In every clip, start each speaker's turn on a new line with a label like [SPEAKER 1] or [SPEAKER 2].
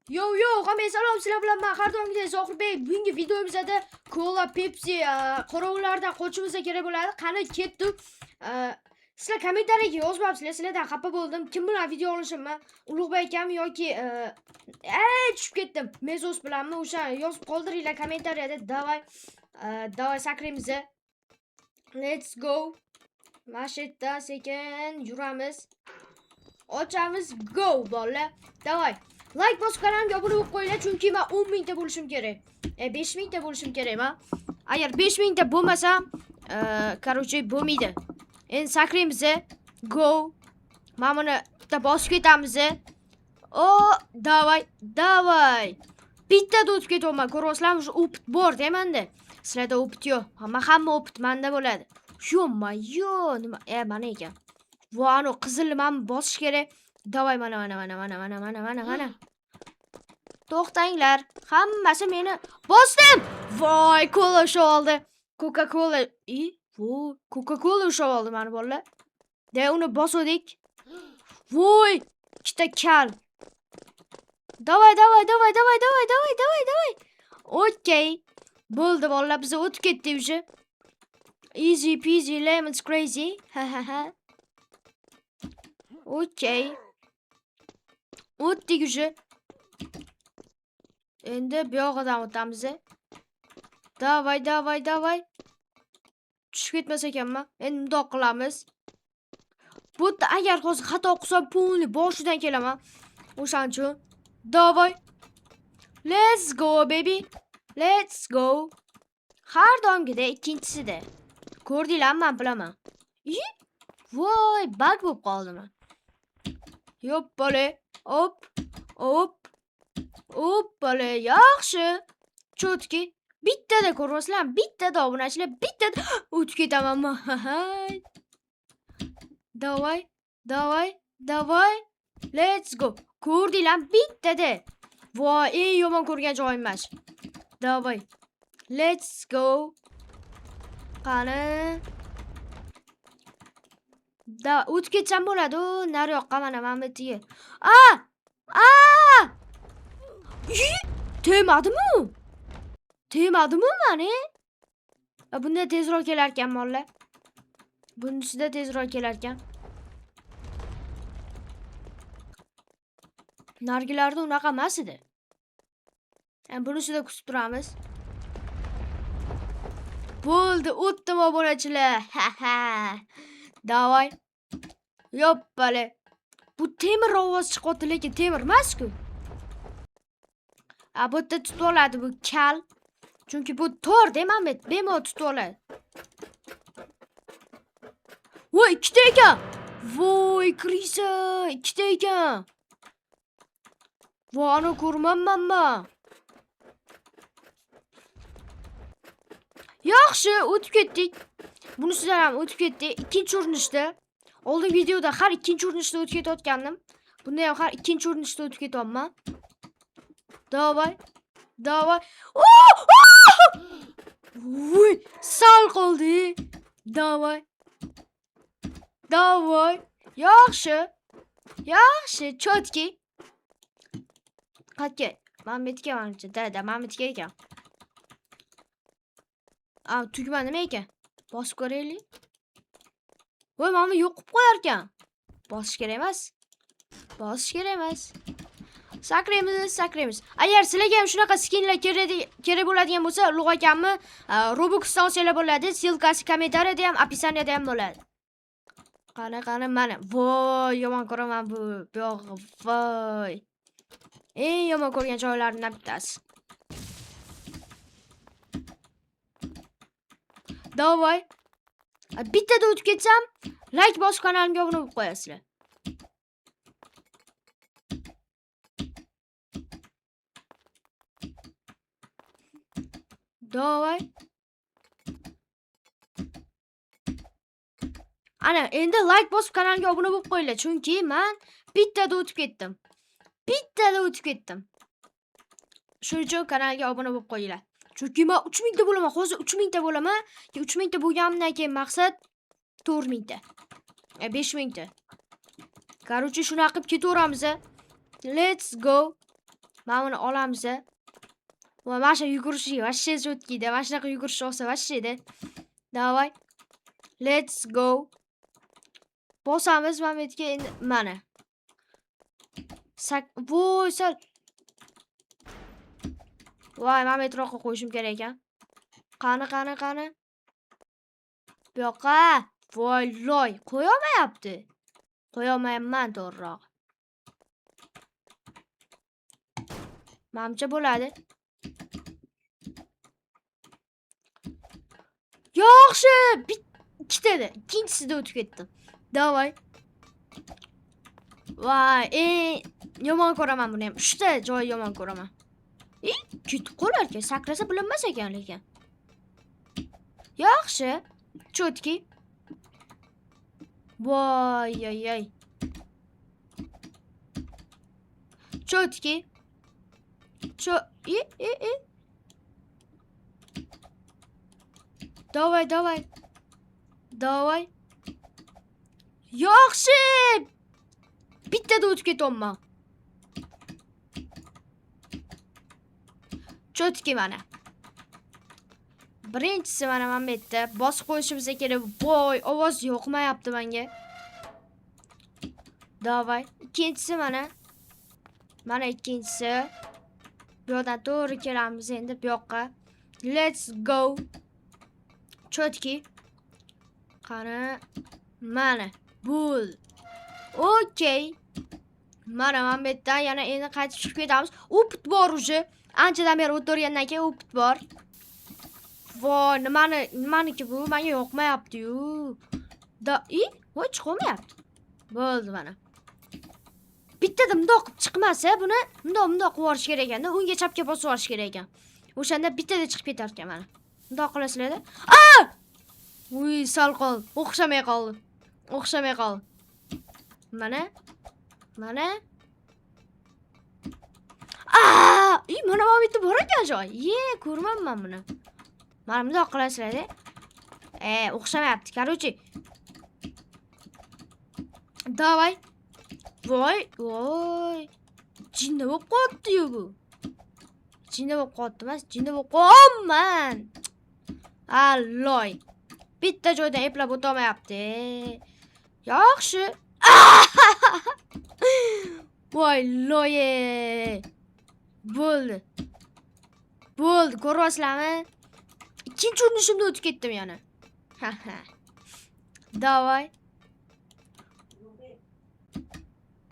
[SPEAKER 1] Yo yo, hammaga salom, sizlar bilan men har doimgidek Zohirbek. Bugungi videomizda Cola, Pepsi qorovullardan qochishimiz kerak bo'ladi. Qani ketdik. Sizlar kommentariyaga yozmabsizlar, sizlardan xafa bo'ldim. Kim bilan video olishimni, Ulug'bek akam yoki tushib ketdim. Mezos bilanmi? O'sha yozib qoldiringlar kommentariyada. Давай. Давай sakraymiz. Let's go. Mana shu yerdan sekin yuramiz. Ochamiz, go bolalar. Давай. Like bosib kanalimga obuna bo'lib qo'yinglar, chunki men 10 mingta bo'lishim kerak. 5 mingta bo'lishim kerak men. Agar 5 mingta bo'lmasam, короче, bo'lmaydi. Endi sakraymiz. Go. Mana buni bitta bosib ketamiz. O, давай, давай. Bittada o'tib ketyapman. Ko'ryapsizlarmi? Shu опыт bor-da menda. Sizlarda опыт yo'q. Hamma опыт menda bo'ladi. Ё-моё, nima? Mana ekan. Vo, anu qizilni mana bosish kerak. Давай, mana mana mana mana mana mana mana mana. To'xtanglar. Hammasi meni bosdim. Voy, kola ushlab oldi. Coca-Cola, voy, Coca-Cola ushlab oldi mani bolalar. De uni bosdik. Voy, ikkita kal. Давай, давай, давай, давай, давай, давай, давай, давай. Okey. Bo'ldi bolalar, biz o'tib ketdik уже. Easy peasy lemon squeezy. Ha ha ha. Okey. O'tdik уже. Endi bu yog'idan o'tamiz. Давай, давай, давай. Tushib ketmas ekanman. Endi bundoq qilamiz. Bu yerda agar hozir xato qilsam, полный boshidan kelaman. O'shaning uchun. Давай. Let's go, baby. Let's go. Har doimgidek ikkinchisida. Ko'rdinglarmi, men bilaman. I? Voy, баг bo'lib qoldimi? Yo'ppale. Op. Op. Oppale, yaxshi. Чётко. Bittada ko'ryapsizlarmi? Bittada obunachilar, bittada o'tib ketaman. Давай, давай, давай. Let's go. Ko'rdinglarmi? Bittada. Voy, eng yomon ko'rgan joyim emas. Давай. Let's go. Qani. Da, o'tib ketsam bo'ladi-u, nari yoqqa mana mana bu yerga. A! A! Tegmadimi? Tegmadimi mani? Bunda tezroq kelar ekan mollar. Bunisida tezroq kelar ekan. Narigilarda unaqa emas edi. Bunisida kutib turamiz. Bo'ldi, o'tdim obunachilar. Ha ha. Давай. Yoppale. Bu temir ovoz chiqyapti, lekin temir emas-ku. A, bu yerda tutib oladi bu kal. Chunki bu tor deyman, bemalol tutib oladi. Voy, ikkita ekan. Voy, крыса, ikkita ekan. Voy, ani ko'rmanman-man. Yaxshi, o'tib ketdik. Bunisidan ham o'tib ketdik. Ikkinchi urinishda. Oldingi videoda har ikkinchi urinishda o'tib ketayotgandim. Bunda ham har ikkinchi urinishda o'tib ketyapman. Давай. Давай. Voy, sal qoldi. Давай. Давай. Yaxshi. Yaxshi, чётко. Qayerga? Mana bu yerga manimcha. Да, да, mana bu yerga ekan. A, tugma nima ekan? Bosib ko'raylik. Voy, mana bu yo'q qilib qo'yar ekan. Bosish kerak emas. Bosish kerak emas. Sakraymiz, sakraymiz. Agar sizlarga ham shunaqa skinlar kerak bo'ladigan bo'lsa, Ulug' akamni Robuxdan olsanglar bo'ladi. Ссылка si kommentariyada ham, описание da ham bo'ladi. Qani, qani, mana. Voy, yomon ko'raman bu buyog'i. Voy. Eng yomon ko'rgan joylarimdan bittasi. Давай. Bittada o'tib ketsam, like bosib kanalimga obuna bo'lib qo'yasizlar. Давай. Ana, endi like bosib kanalimga obuna bo'lib qo'yinglar, chunki men bittada o'tib ketdim. Bittada o'tib ketdim. Shuning uchun kanalga obuna bo'lib qo'yinglar. Chunki men 3000 ta bo'laman. Hozir 3000 ta bo'laman. Keyin 3000 ta bo'lganimdan keyin maqsad 4000 ta. 5000 ta. Короче, shunaqa qilib ketaveramiz. Let's go. Mana buni olamiz. Va mana shu yugurishi вообще чёткий da. Mana shunaqa yugurish olsa вообще da. Давай. Let's go. Bosamiz mana bu yerga endi mana. Voy, sal. Voy, mana bu yerroqqa qo'yishim kerak ekan. Qani, qani, qani. Bu yoqqa. Voy, loy, qo'yolmayapti. Qo'yolmayapman to'g'rirog'i. Manimcha bo'ladi. Yaxshi, ikkitada, ikkinchisida o'tib ketdim. Давай. Voy, yomon ko'raman buni ham. 3 ta joy yomon ko'raman. E, ketib qolar ekan, sakrasa bilinmas ekan lekin. Yaxshi. Чёткий. Voy, ay, ay. Чёткий. E, e, e. Давай, давай. Давай. Yaxshi. Bittada o'tib ketyapman. Чёткий mana. Birinchisi mana bu yerda bosib qo'yishimiz kerak. Voy, ovoz yoqmayapti menga. Давай. Ikkinchisi mana. Mana ikkinchisi. Bu yoqdan to'g'ri kelamiz endi bu yoqqa. Let's go. Чёткий. Qani. Mana. Bo'ldi. Okey. Mana bu yerdan yana endi qaytib chiqib ketamiz. Опыт bor уже. Anchadan beri o'tirgandan keyin опыт bor. Voy, nimaniki bu? Menga yoqmayapti-yu. Da, i, voy chiqolmayapti. Bo'ldi mana. Bittada mundoq qilib chiqmasa, buni mundoq mundoq qilib yuborish kerak ekanda, o'ngga chapga bosib yuborish kerak ekan. O'shanda bittada chiqib ketar ekan mana. Mundoq qilasizlar-da. A! Uy, sal qoldi. O'xshamay qoldi. O'xshamay qoldi. Mana. Mana. A! I, mana bu yerda bor ekan joy. Ye, ko'rmabman buni. Mana bundoq qilasizlar-da. O'xshamayapti. Короче. Давай. Voy, voy. Jinni bo'lib qolibdi-yu bu. Jinni bo'lib qolibdi emas, jinni bo'lib qolman. Alloy. Bitta joydan eplab o'tolmayapti. Yaxshi. Voy, loy. Bo'ldi. Bo'ldi, ko'ryapsizlarmi? Ikkinchi urinishimda o'tib ketdim yana. Давай.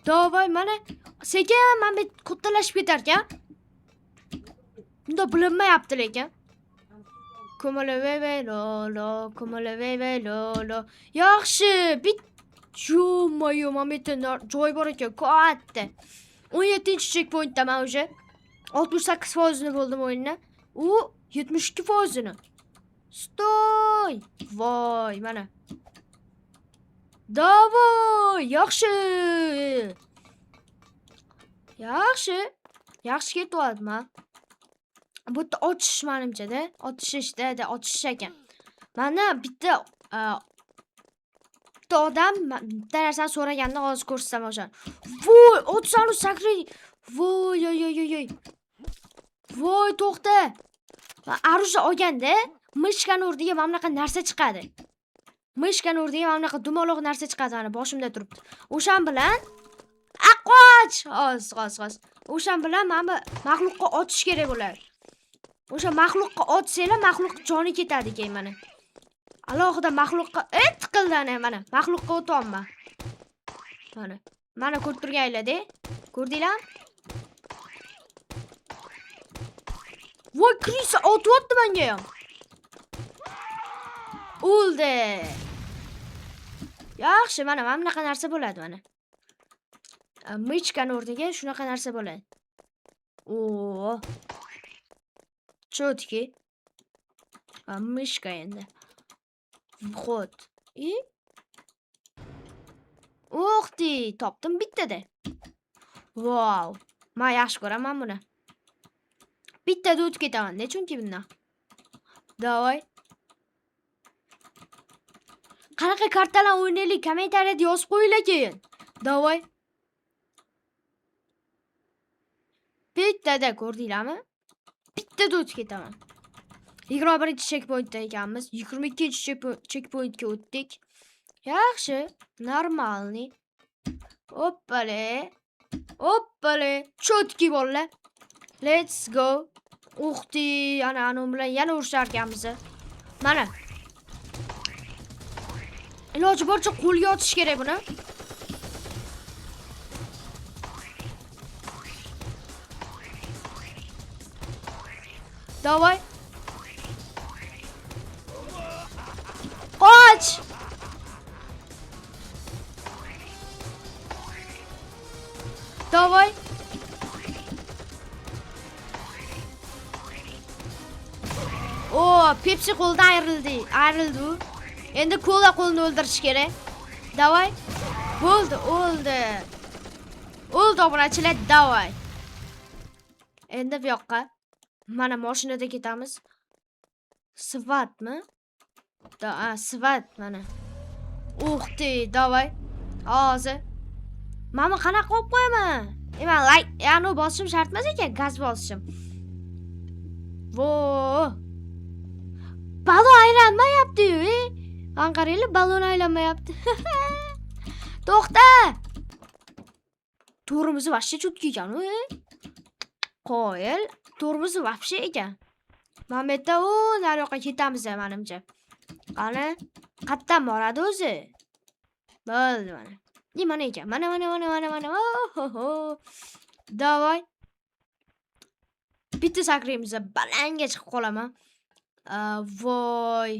[SPEAKER 1] Давай, mana sekin mana bu kattalashib ketar ekan. Bunda bilinmayapti lekin. Kumala lo lo, kumala lo lo. Yaxshi, bit Ё-моё, mana bu yerda joy bor ekan, katta. 17-checkpointdaman уже. 68%ni bo'ldim o'yinni. U 72%ni. Stoy! Voy, mana. Давай, yaxshi. Yaxshi. Yaxshi ketyapman. Bu yerda ochish menimcha-da. Otishishda, otishish ekan. Mana bitta bitta odam bitta narsani so'raganini hozir ko'rsataman o'shani. Voy, otsanu sakray. Voy, oy, oy, oy, oy. Voy, to'xta. Оружие olganda мышка ni o'rniga mana bunaqa narsa chiqadi. Мышка ni o'rniga mana bunaqa dumaloq narsa chiqadi, mana boshimda turibdi. O'shan bilan qoch! Hozir, hozir, hozir. O'shan bilan mana bu maxluqqa otish kerak bo'ladi. O'sha maxluqqa otsanglar, maxluq joni ketadi keyin mana. Alohida maxluqqa tiqildi ana mana. Maxluqqa o'tyapman. Mana. Mana ko'rib turganinglar-da. Ko'rdinglarmi? Voy, крыса otyapti menga ham. O'ldi. Yaxshi, mana bunaqa narsa bo'ladi mana. Мышка ni o'rniga shunaqa narsa bo'ladi. O. Чёткий. Мышка endi. Вход. И Ух ты, topdim bittada. Vau. Men yaxshi ko'raman buni. Bittada o'tib ketaman-da chunki bundan. Давай. Qanaqa kartalar o'ynaylik kommentariyada yozib qo'yinglar keyin. Давай. Bittada ko'rdinglarmi? Bittada o'tib ketaman. 21-checkpointda ekanmiz. 22-checkpointga o'tdik. Yaxshi, нормальный. Hoppale. Hoppale. Чёткий bolalar. Let's go. Ух ты, ana anu bilan yana urushar ekanmiz. Mana. Iloji boricha qo'lga otish kerak buni. Давай. Qoch! Давай. O, Pepsi qo'ldan ayrildi. Ayrildi u. Endi kola qo'lini o'ldirish kerak. Давай. Bo'ldi, o'ldi. O'ldi obunachilar, давай. Endi bu yoqqa. Mana mashinada ketamiz. Svatmi? Да, a, svat mana. Ух ты, давай. Hozir. Mana qanaqa qo'yib qo'yaman? E, man like, ya'ni bosishim shart emas ekan, gaz bosishim. Vo. Balon aylanmayapti-yu, e. Mana qaranglar, balon aylanmayapti. To'xta! To'rimiz вообще чёткий ekan u, e. Qoyil, to'rimiz вообще ekan. Mana bu yerda u nariyoqqa ketamiz menimcha. Qani, qayerdan boradi o'zi? Bo'ldi mana. И mana ekan. Mana, mana, mana, mana, mana. Ohoho. Давай. Bitta sakraymiz, balandga chiqib qolaman. Voy.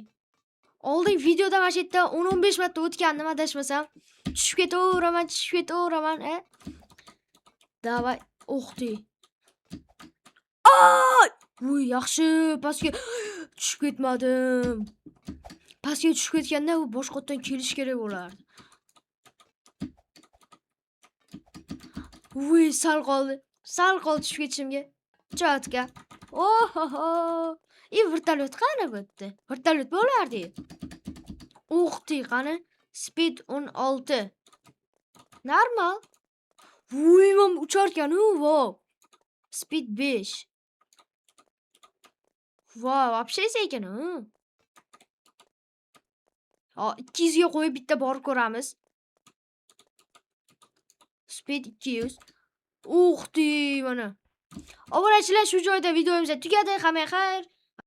[SPEAKER 1] Oldin videoda mana shu yerda 10-15 marta o'tgandim adashmasam. Tushib ketaveraman, tushib ketaveraman, e. Давай. Ух ты. Ay! Voy, yaxshi, pastga tushib ketmadim. Pastga tushib ketganda u boshqatdan kelish kerak bo'lardi. Voy, sal qoldi. Sal qoldi tushib ketishimga. Чётко. Ohoho. И vertolyot qani bu yerda? Vertolyot bo'lardi. Ух ты, qani? Speed 16. Normal. Voy, mana uchar ekan-u, vau. Speed 5. Vau, вообще sekin u. Ho, 200 ga qo'yib bitta borib ko'ramiz. Speed 200. Ух ты, mana. Obunachilar, shu joyda videomiz tugadi. Hammaga xayr.